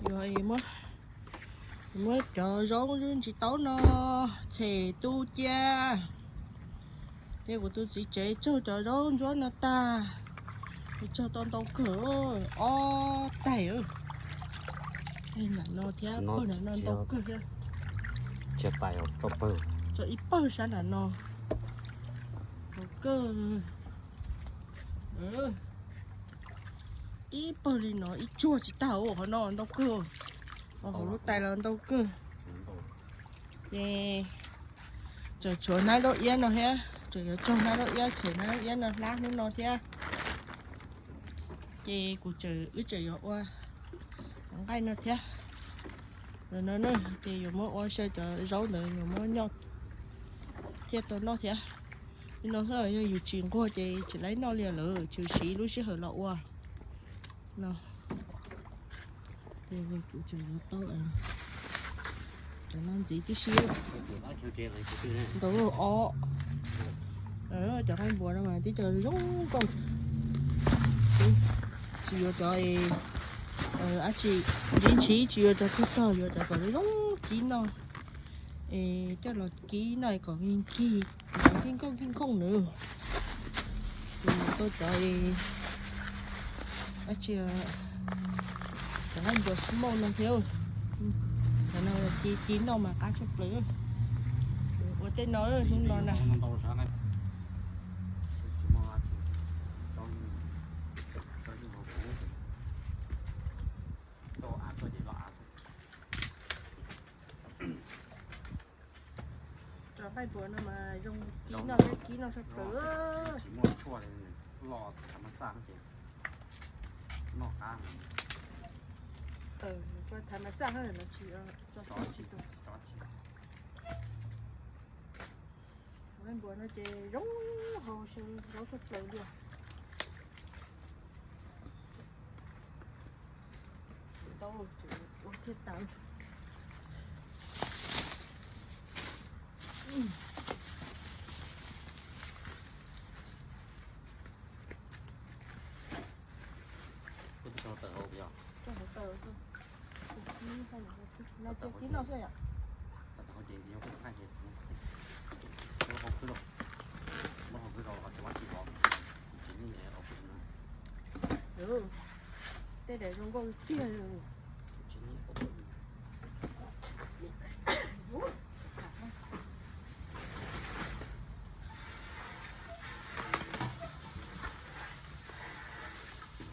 Yog muab cov zaub ntsis taub no tshem tu cia, ces kuv tus txiv tsev tsaug cov zaub ntsuab no tag, tsaug tau ntau kawg, ob taig. Ntawm no thiab, pawg ntawm no ntau kawg thiab. Tso ib pawg sab nram no, ntau kawg. Ib pawg li no ib tsuag tsis tag, qhov no ntau kawg. Hauv lub tais los ntau kawg. Ces tseem tshuav hnab zaub iab no thiab, tseem yuav tsaug hnab zaub iab, tshem hnab zaub iab no hlab hnub no thiab. Ces kuv tseem, wb tseem yuav ua nqaij no thiab. No ces yuav muab ua xyaw cov zaub ntawd yuav muab nyo thiaj tau noj thiab. Li no xwb, yog yus tsis nquag ces tsis laib noj li lawm, tsuas siv lub sij hawm los ua no. Ces kuv tseem yuav tau cov no ntxiv tib si. Ntau ob. Cov nqaij npua no mas tib co zoo nkauj. Tsis yuav cov dab tsi, ntshiv ntshiv, tsis yuav cov txog txog, yuav cov kom zoo kib noj. Es coj los kib noj kom nkig, kom nkig nkauj nkig nkauj nws. Ces tau cov dab tsi, cov nqaij npua smoke no thiab. Cov no ci ci noj mas qab tshaj plaws. Ua tej no hnub no na. Cov nqaij npua no mas zoo kib noj thiab kib noj tshaj plaws. Tsis muaj tshuaj li, loj thav mas xaj ces noj qab. Thav mas xaj no tsis, tsis. Nqaij npua no ces zoo hau xyaw zaub tshaj plaws li. Tau, ua thiaj tawv. Tso hauv taws. No ces kib noj xwb yom. Tej daim zoo nkauj tiag.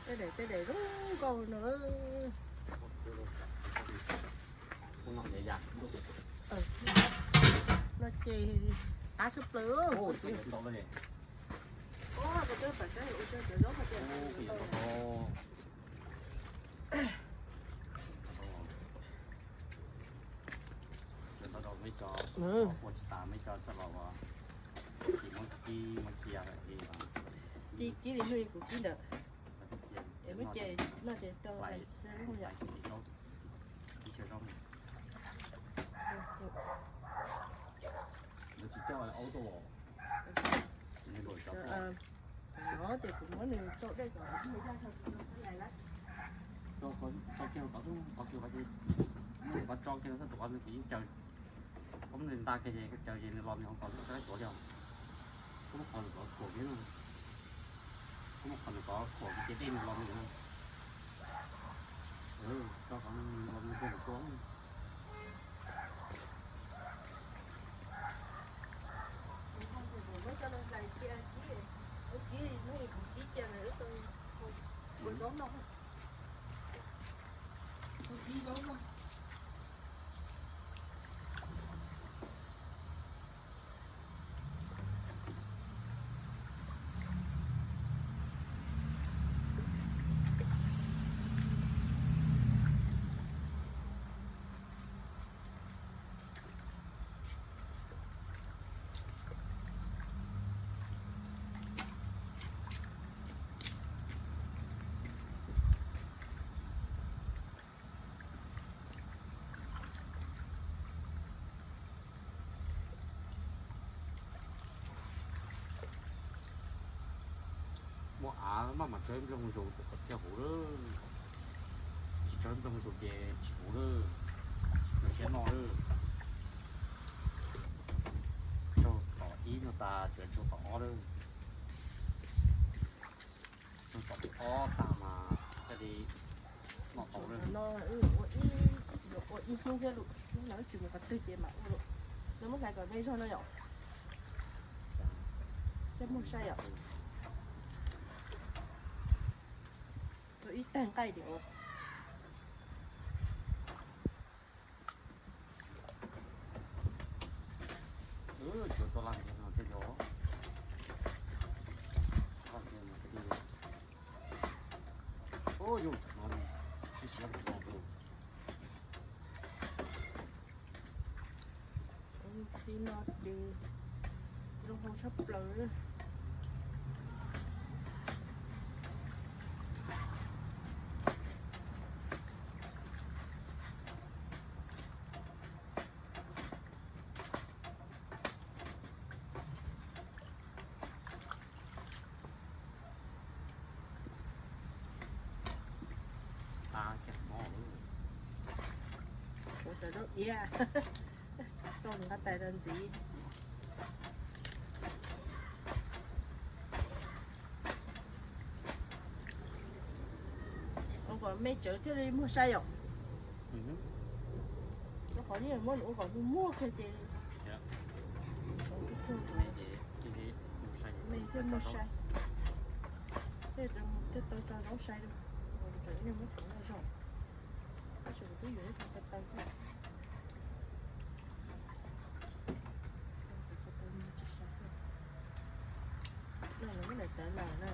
Tej daim, tej daim zoo nkauj no. No ces qab tshaj plaws. Ci kib li hnub kuv kib ntawd. Es muab ces no ces tau lawm. Tsis coj aub tuaj los? No ces kuv muab nws tsau dej kom nws yaj tau lais lawm. Tso kiag qhov, qhov kiag qhov ces, muab qhov tso kiag txhob tuav nws, kuv yeej caw. Koj muab nws nta kiag ces koj caw ces nws los nws ho kom txhob tuav li os. Koj muab qhov nws kov khuam kiag no. Koj muab qhov nws kov khuam kiag ces dej nws los nws no. Tso qhov nws los nws khuam tua. Muaj av maj mam tso nplooj zus kom thiaj huv lawm. Tsis tso Ntxoog tus ces tsis huv lawm, tsis muaj siab noj lawm. Tsaug tom ib no tas tsuas tsaug tom ob lawm. Tsaug tom ob tas mas thiaj li noj tau lawm. No ua ib, yuav ua ib hnub thiab lawm, hnub no wb tsis mus qhov twg ces mam ua lawm. No muab hlais kom me zog no yom. Thiaj muag sai yom. Ua ib tag nqaij diam. Ua li no ces zoo hau tshaj plaws. Ua cov zaub iab, tau nqa tais los ntxiv. Ua kom me tsawv thiaj li muag sai yom. Rau qhov yeej muab nws ua kom muag muag kiag ces me thiaj muag sai. Thiaj tau tso zaub sai rau. Tsam nej muab thov noj zog, tab sis kuv twb yuav ib qho taw taw thiab. Qho taw tsis sai thiab. No lawv muab daim tawv lawm na.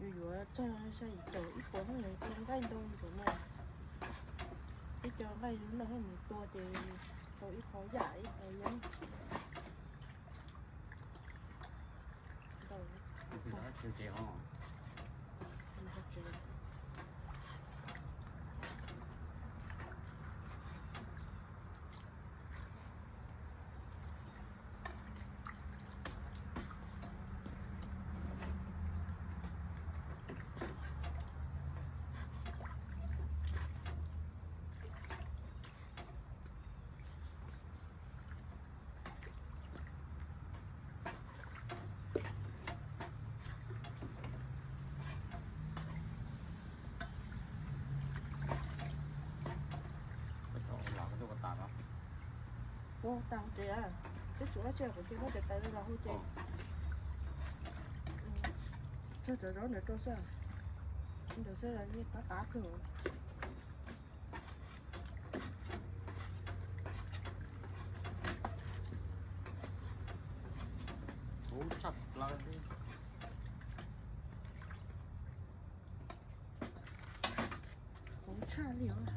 Yus yuav txog sai yim caum ib puas no yog cov nqaij ntau ntawm no. Ib co nqaij no mus tua ces tau ib qho yam ib qho yeeb. Ua tas ces, twb tsuav dab tsi kuv cia muab cov tais los hu ces. Txog cov zaub ntawd rau xwb, ntawd xwb los yeej qab qab kawg. Huv tshaj plaws li. Huv tshaj li os.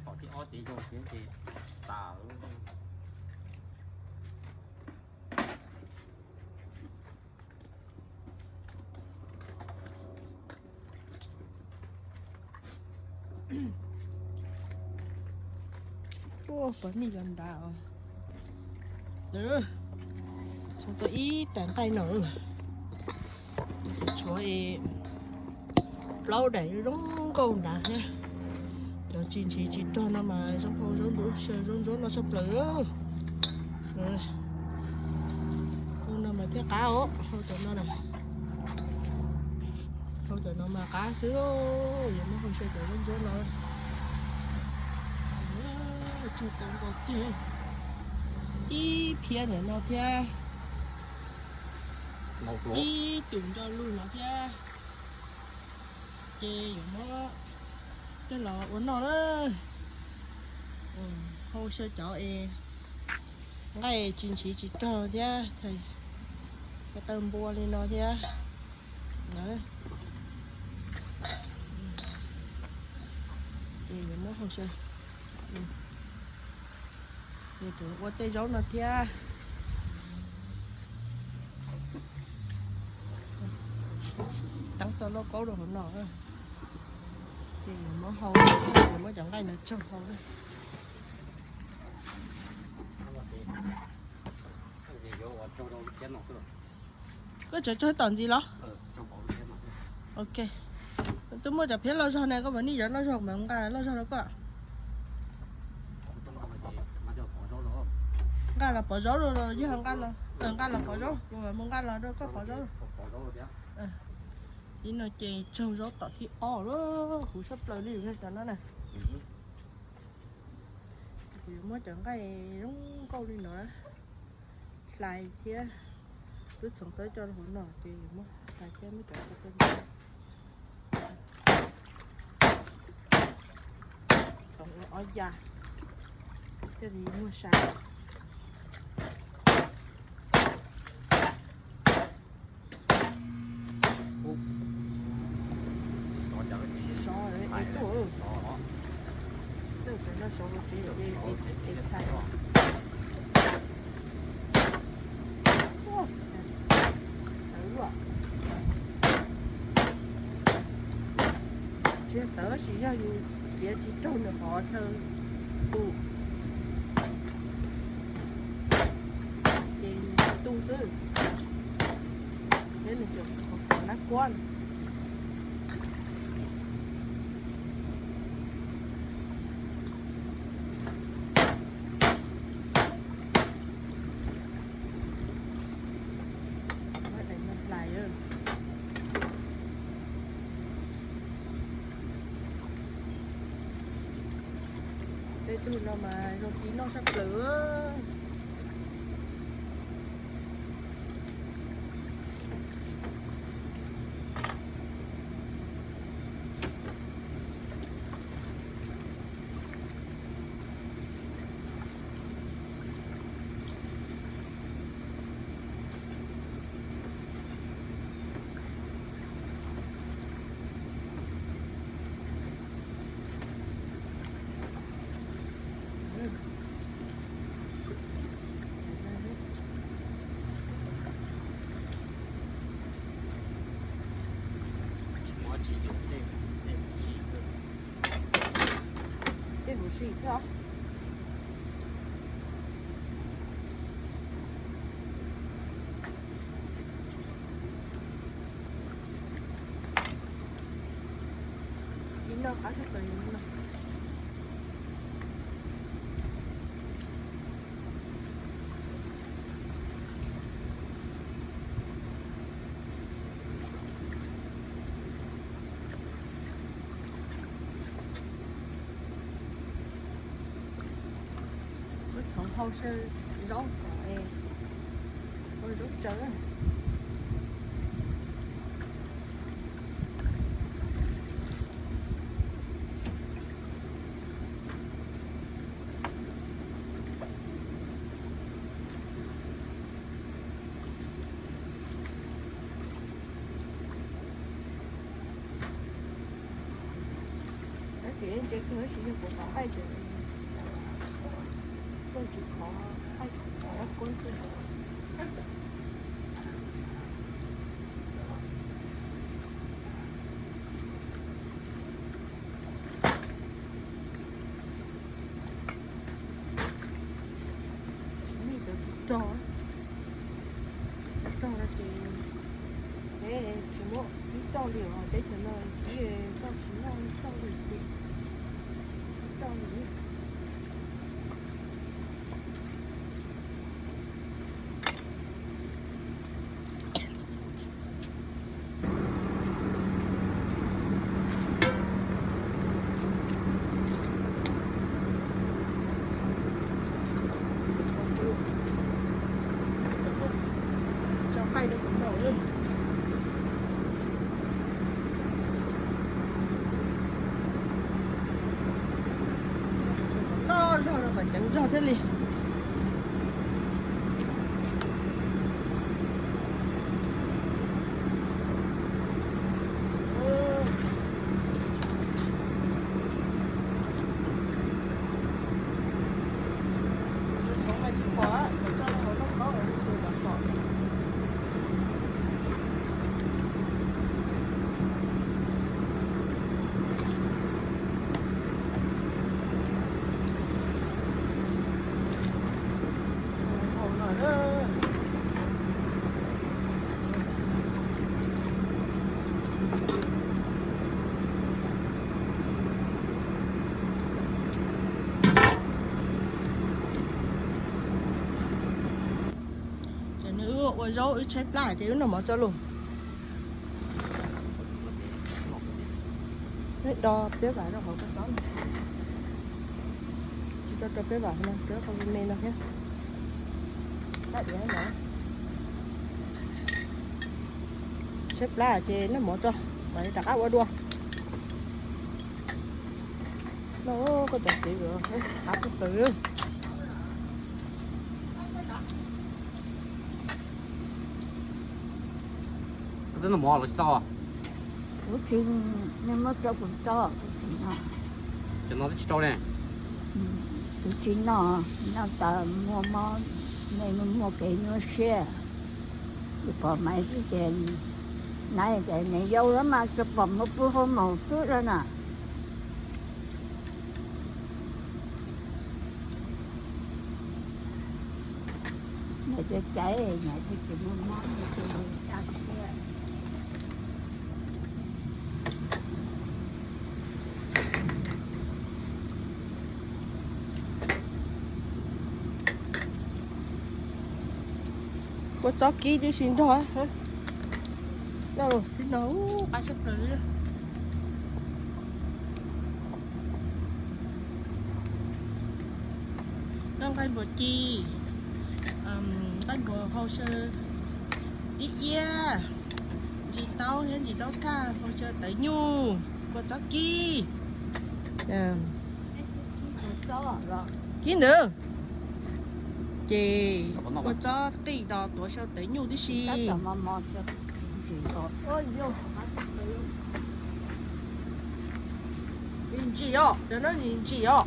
Tom thib ob ces zoo heev ces tas. Ua pov nij los nrad os. Tshuav tau ib tais nqaij no. Tshuav plaub daim zoo nkauj nrad thiab. Cov tsis ntshiv tsis rog no mas zoo hau zaub ntsuab, xyaw zaub ntsuab no tshaj plaws. Hau no mas thiaj qab os, hau cov no na. Hau cov no mas qab xwb, yuav muab hau xyaw cov zaub ntsuab no. Tsag tau nkaus tiag. Ib phiab ntawm no thiab, ib tus nroj lug no thiab. Ces yuav muab coj los ua noj na. Hau xyaw cov es nqaij tsis ntshiv tsis rog thiab, ko taw npua li no thiab. Ces yuav muab hau xyaw, ces ua tej zaub no thiab. Teeb tau lauj kaub rau hauv no, ces muab hau, muab cov nqaij no tsaug hau. Koj tseem tsaug tom ntxiv los? Ok. Twb muaj cov phiab loj zog ne, koj mam nij cov loj zog mas nqa loj zog rau koj. Nqa los pov zaub los yog nqa los pov zaub, kuv mam nqa los rau koj pov zaub. Ib no ces tsaug zaub tom thib ob lawm, huv sab plaws li cov no na. Kuv yuav muab cov nqaij zoo nkauj li no hlais thiab, twb txhoov tawb coj rau hauv no ces yuav muab hlais thiab muab cov ob ya thiaj li muag sai. Sov es tuaj, tej cov no sov hauv tsev es thaij. Tsis tawv tab sis yog yus txiav tsis raug nws qhov chaw tu, ces nws tu xwb, thiab nws cov qhov nab kuab. Tej tug no mas zoo kis noj sab plaws. Tej huv si thiab. Ib noj qab sab plaws li no. Muab txhoov hau saw zaub kom, ua zaub tsawv. Ces ntse kawg tab sis yog kuv qhov nqaij ces kuj tsis khov nqaij, kuv qhov nqaij kuab xwb. Tsis muaj cov tsis rog, tsis rog no ces peb tsis muab ib toj li os, teb chaws no tib toj tsis noj ib toj li ces ib toj li. Tso nqaij rau kuv noj. Noj zog no kom ceev zog thiaj li. Tsis pom, tsis pom, tso rau hauv lub qhov tus kom pom. Ua zaub wb tshaib plab ces wb noj mov tso lauj. Wb do peb vam rau hauv kua txob no. Tsis tau rau peb vam no, rau qhov me no thiab. Tshaib plab ces noj mov tso, mam li rov qab ua dua. Noj koj cov txiv qab tshaj plaws. Koj twb noj mov los tsis tau? Kuv tsis, nej muab rau kuv tso, kuv tsis noj. Cov no twb tsis rau ne. Kuv tsis noj, noj tas muaj mob, nej muaj kev nyuaj siab. Kuv pom mas xwb ces, nais tias nws yau lawm mas tsuas pom mus pw hauv maum xwb lawm na. Niam caiv caiv, niam thiaj tsis muaj mob, niam thiaj li kaj siab. Kua txob kib tib si nrog. Noj los tib no, qab tshaj plaws li. Noj nqaij npua ci, nqaij npua hau saw, ib iab, ntsis taub thiab ntsis taub thaj hau saw tawv nyuj, kua txob kib. Kib ntawd ces kua txob qij no tuav saw tawv nyuj tib si. Ntsim os, cov no ntsim os.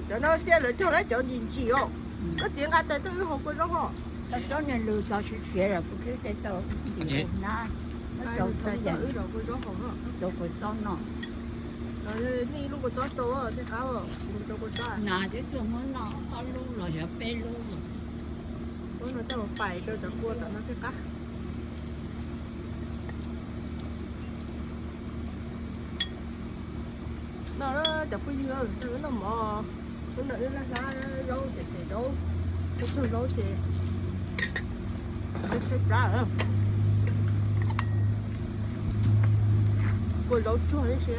Cov no xiab lawv cog na cov ntsim ntsim os. Koj txiv nqa tais tuaj wb haus kua zaub hos. Tau tsob niag lws txog siav siav los kuv twb tais tau na. Tais tau wb los kua zaub hos. Tau kua txob no. Nej ib lub kua txob rau thiaj qab, tsis mus rau kua txob. Na twb tuaj muab no ob lub los yog peb lub. Muab no coj mus pais rau cov kua tom no thiaj qab. Noj cov phooj ywg, noj mov, hnub no wb laj hlab zaub ces txiav zaub, wb tsuag zaub ces tshaib plab. Kua zaub tsuag tib si.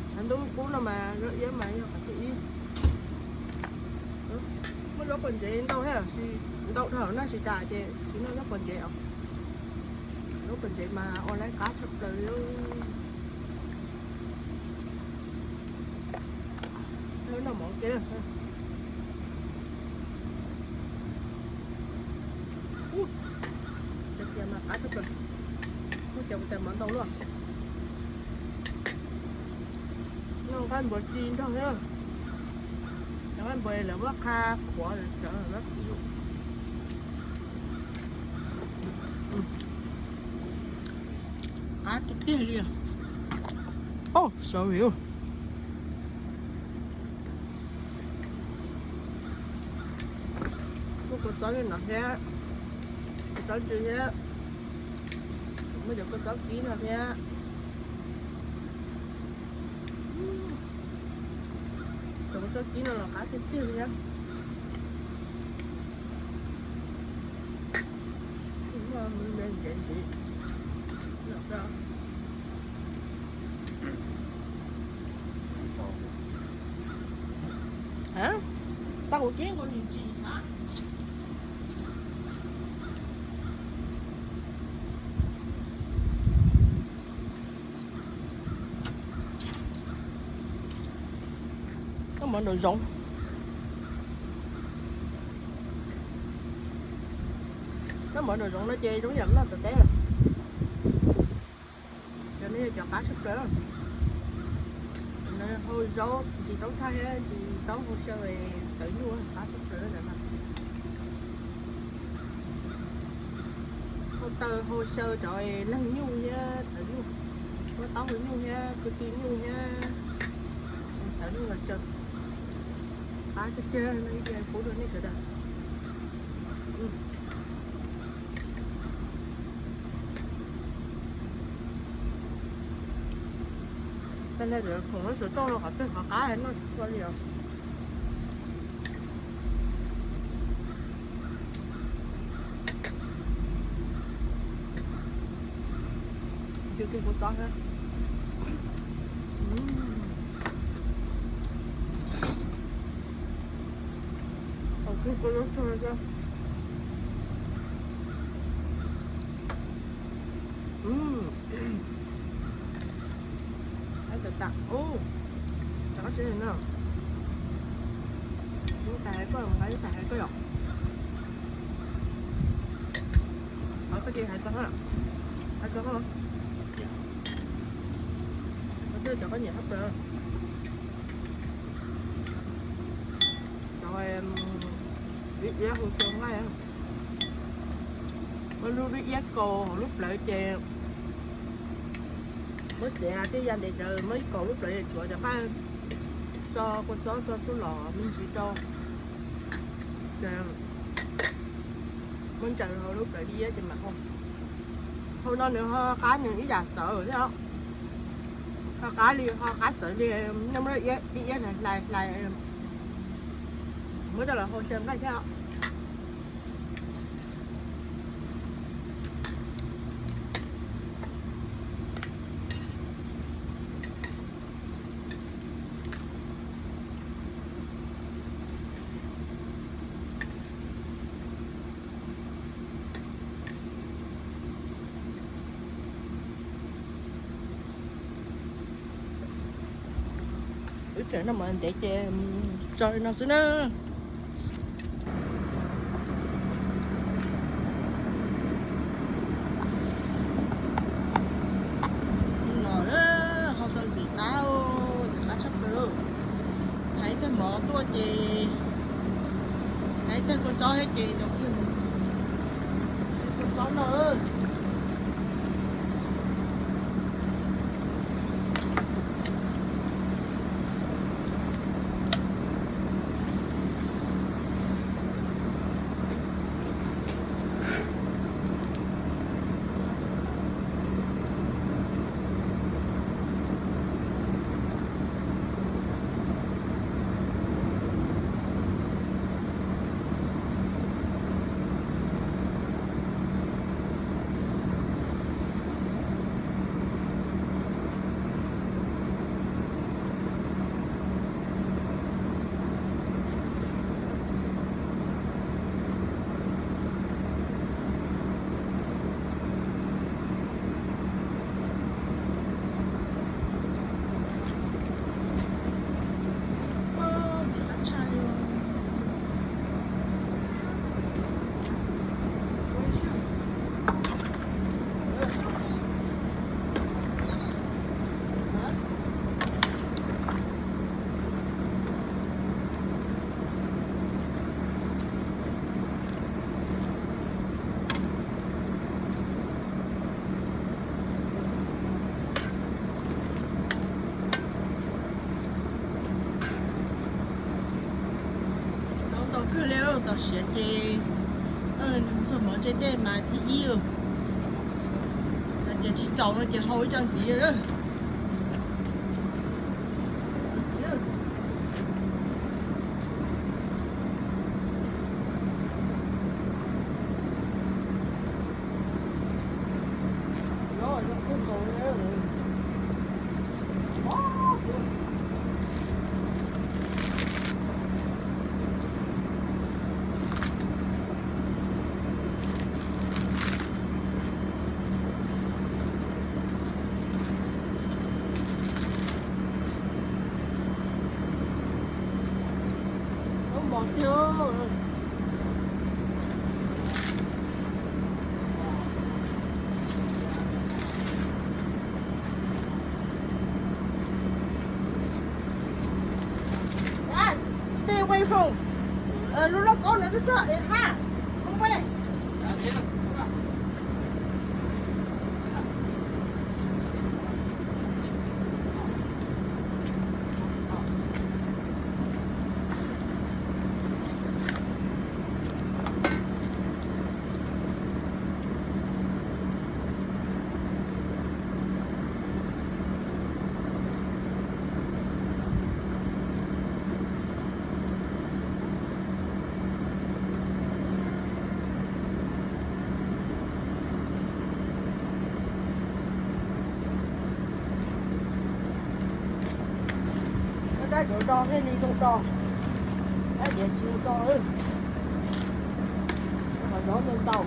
Tshav ntuj kub no mas zaub iab mas yog qhov thib ib. Muaj zaub puas ntsev ntau thiab, ntau dhau na tsis tas ces tsis noj zaub puas ntsev os. Zaub puas ntsev mas ua laib qab tshaj plaws li. Noj mov ke, cov txias mas qab tshaj plaws. Muab cov tais mov ntau luaj. Noj nqaij npua ci nrog thiab. Nqaij npua lawv muab qha qhuav lawv tsawv. Qab tiag tiag li. Oj, sorry. Muaj kua txob li no thiab, kua txob ntsws thiab, muaj cov kua txob kib no thiab. Cov kua txob kib no los qab tiag tiag li thiab. Tau kuv kib nkaus ntsim ntsim na. Noj mov nraum zoov. Noj mov nraum zoov no ces zoo yam noj tom teb. Cov no yog cov qab tshaj plaws. Hau zaub ntsis taub thaj thiab ntsis taub hau xyaw tawv nyuj qab tshaj plaws. Hau taw hau xyaw cov leeg nyuj thiab tawv nyuj, muab taub hau nyuj thiab kwv tw nyuj thiab tawv nyuj los tsaws. Qab tiag tiag no ib pliag pub rau nej sawv daws. Khoom no xov tooj los qhov twg qhov qab noj tsis txhua li os. Ntsis kiag kua txob thiab. Haus kiag kua zaub tsuag thiab. Tab tom ub, rov qab tsev no. Ub, tas hais koj, ub, tas hais koj yom. Qhov koj cia hais koj, hais koj, koj twb cov koj nyiam hab plaws. Cov ib iab hu xyoo nqaij, muab lub ib iab kaus hauv lub plawv ces muab txiav tej ya ntev ntawd muab ib kaus lub plawv es tsuav cov nqaij, tso kua txob tso txhuv los me ntsis rau, ces muab ntsaws hauv lub plawv ib iab ces mam hau. Hau no nws ho qab nws ib yam txawv thiab os. Ho qab li, ho qab txawv li, nej muab ib iab hlais hlais, muab coj los hau xyaw nqaij thiab os. Wb tseem noj mov ntev ces tso li no xwb na. Los hau tau ntxim qab, ntxim qab tshaj plaws. Hais tag mov tuaj ces, hais tag kua txob thiab ces, kua txob no. Noj tau kawg li, tau siav ces txuag mov ntse dej mas thib ib, hais tias tsis txaus no ces hau ib co ntxiv. Stay away from, lub lauj kaub no twb tsuag es haj, không quay lại. Tus do thiaj li zoo do, thiab tias tsis zoo do, qhov zov ntau ntau.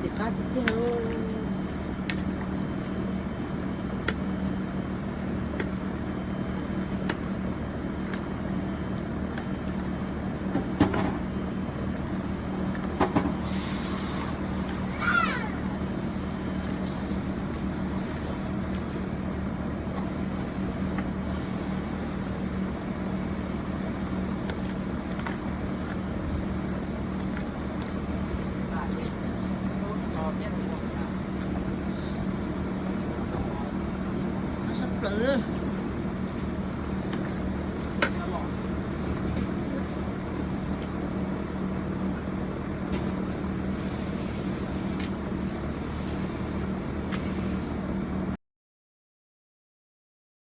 Ces qab tiag tiag.